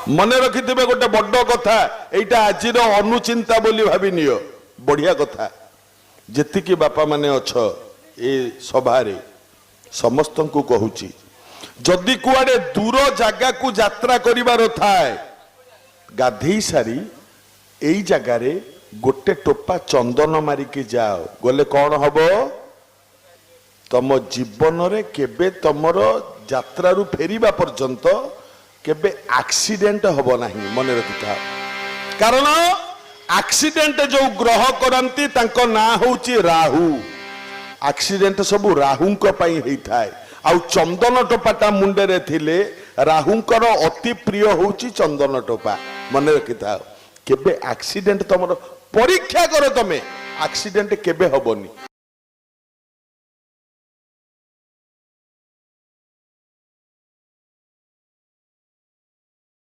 ମନେ ରଖିଥିବେ ଗୋଟେ ବଡ କଥା, ଏଇଟା ଆଜିର ଅନୁଚିନ୍ତା ବୋଲି ଭାବି ନିଅ। ବଢିଆ କଥା। ଯେତିକି ବାପା ମାନେ ଅଛ ଏ ସଭାରେ, ସମସ୍ତଙ୍କୁ କହୁଛି, ଯଦି କୁଆଡେ ଦୂର ଜାଗାକୁ ଯାତ୍ରା କରିବାର ଥାଏ, ଗାଧେଇ ସାରି ଏଇ ଜାଗାରେ ଗୋଟେ ଟୋପା ଚନ୍ଦନ ମାରିକି ଯାଅ। ଗଲେ କଣ ହବ? ତମ ଜୀବନରେ କେବେ, ତମର ଯାତ୍ରାରୁ ଫେରିବା ପର୍ଯ୍ୟନ୍ତ କେବେ ଆକ୍ସିଡେଣ୍ଟ ହବ ନାହିଁ, ମନେ ରଖିଥାଅ। କାରଣ ଆକ୍ସିଡେଣ୍ଟ ଯୋଉ ଗ୍ରହ କରନ୍ତି, ତାଙ୍କ ନାଁ ହଉଛି ରାହୁ। ଆକ୍ସିଡେଣ୍ଟ ସବୁ ରାହୁଙ୍କ ପାଇଁ ହେଇଥାଏ। ଆଉ ଚନ୍ଦନ ଟୋପାଟା ମୁଣ୍ଡରେ ଥିଲେ, ରାହୁଙ୍କର ଅତି ପ୍ରିୟ ହଉଛି ଚନ୍ଦନ ଟୋପା। ମନେ ରଖିଥାଅ, କେବେ ଆକ୍ସିଡେଣ୍ଟ ତମର, ପରୀକ୍ଷା କର ତମେ, ଆକ୍ସିଡେଣ୍ଟ କେବେ ହବନି।